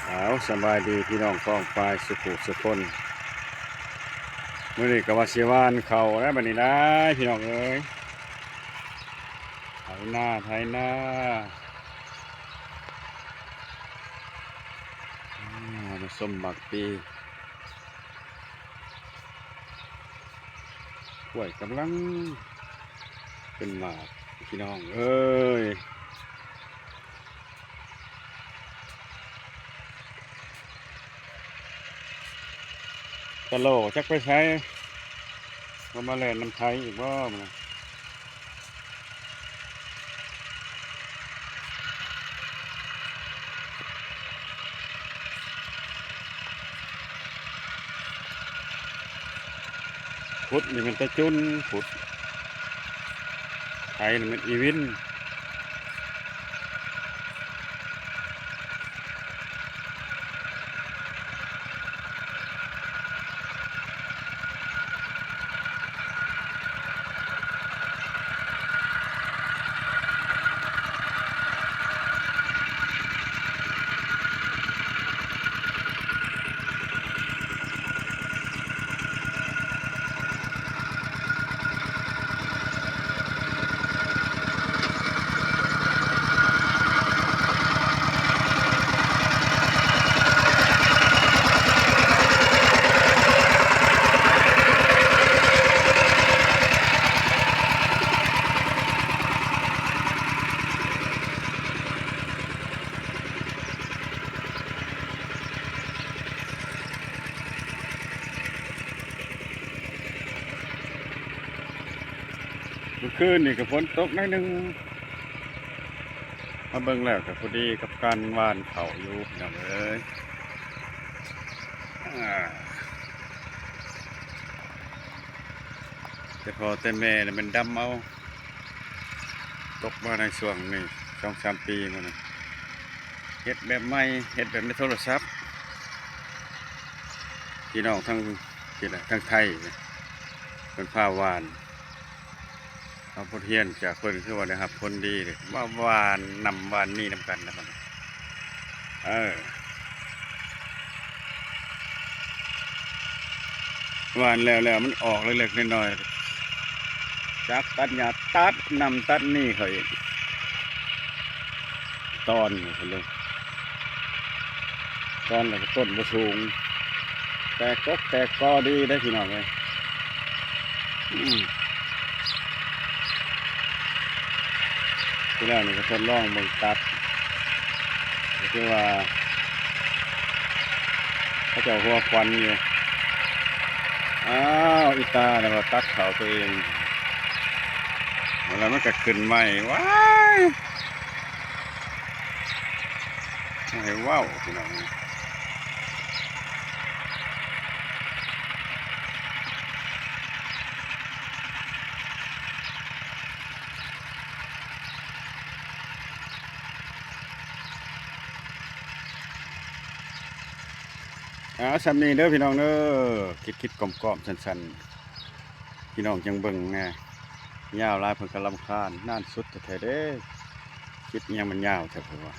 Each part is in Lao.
ເອົາ ສະບາຍດີພີ່ນ້ອງປ້ອງປາຍສຸຂູສຸຄົນ. ມື້ນີ້ກໍວ່າຊິຫວ່ານເຂົ້າແລ້ວບັດນີ້ນາ ພີ່ນ້ອງເອີຍ. ໄຖນາ ໄຖນາ ອາ ມາຊົມໝາກປີ. ກ້ວຍກຳລັງເປັນໝາກ ພີ່ນ້ອງເອີຍ. ຕະໂຫຼຈັກໄປໃສ ບໍ່ມາແລ່ນນຳໄຖອີກບໍ່ມື້ນີ້? ຂຸດນີ້ແມ່ນຕາຈຸນ ຂຸດ ໄຖນີ້ແມ່ນອີວິນ. ມື້ຄືນນີ້ກໍຝົນຕົກໜ້ອຍໜຶ່ງ ມາເບິ່ງແລ້ວກໍພໍດີກັບການຫວ່ານເຂົ້າຢູ່ ພີ່ນ້ອງເອີຍ. ອາ ແຕ່ພໍ່ແຕ່ແມ່ນີ້ແມ່ນດຳເອົາ. ຕົກມາໃນຊ່ວງນີ້ສອງສາມປີມານີ້ ເຮັດແບບໃໝ່ ເຮັດແບບໃນໂທລະສັບ. ພີ່ນ້ອງທາງ ພີ້ແຫຼະ ທາງໄທເພິ່ນພາຫວ່ານ ເອົາບົດຮຽນຈາກເພິ່ນ ຄືວ່າໄດ້ຮັບຜົນດີເດ້ ມາຫວ່ານນັ້ນຫວ່ານນີ້ນຳກັນນະບັດນີ້. ເອີ ຫວ່ານແລ້ວໆ ມັນອອກເລັກໆ ນ້ອຍໆ ຈັກຕັດຫຍ້າ ຕັດນັ້ນຕັດນີ້ເຂົາອີກ ຕອນເພິ່ນເດ້ ຕອນແລ້ວກໍຕົ້ນບໍ່ສູງ ແຕກກົກແຕກກໍດີເດ້ ພີ່ນ້ອງເອີຍ. ອືມ ທີແລກນີ້ກໍທົດລອງເບິ່ງຕັດ ກໍຄືວ່າເຂົາເຈົ້າຫົວຄວັນຢູ່. ອ້າວ ອີຕານີ້ວ່າຕັດເຂົ້າຕົວເອງ ແລ້ວມັນກໍຂຶ້ນໃໝ່ ວ້າຍ ໃຫ້ເວົ້າ ພີ່ນ້ອງ. ເອົາ ສ່ຳນີ້ເດີພີ່ນ້ອງເດີ ຄິດໆ ກ້ອມໆ ສັ້ນໆ ພີ່ນ້ອງຈັ່ງເບິ່ງແດ່ ຍາວຫຼາຍເພິ່ນກໍລຳຄານ ນານສຸດແທ້ໆເດ້ ຄລິບຫຍັງມັນຍາວແທ້ເພິ່ນວ່າ.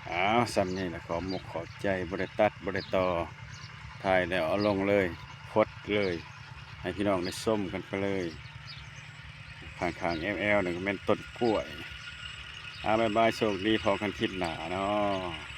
ເອົາ ສ່ຳນີ້ລະ ຂອບມຸກຂອບໃຈ ບໍ່ໄດ້ຕັດ ບໍ່ໄດ້ຕໍ່ ຖ່າຍແລ້ວເອົາລົງເລີຍ ຟົດເລີຍ ໃຫ້ພີ່ນ້ອງໄດ້ຊົມກັນໄປເລີຍ. ຂ້າງໆ ແອວໆ ນັ້ນກໍແມ່ນຕົ້ນກ້ວຍ. ເອົາ ບາຍບາຍ ໂຊກດີ ພໍ້ກັນຄລິບໜ້າເນາະ.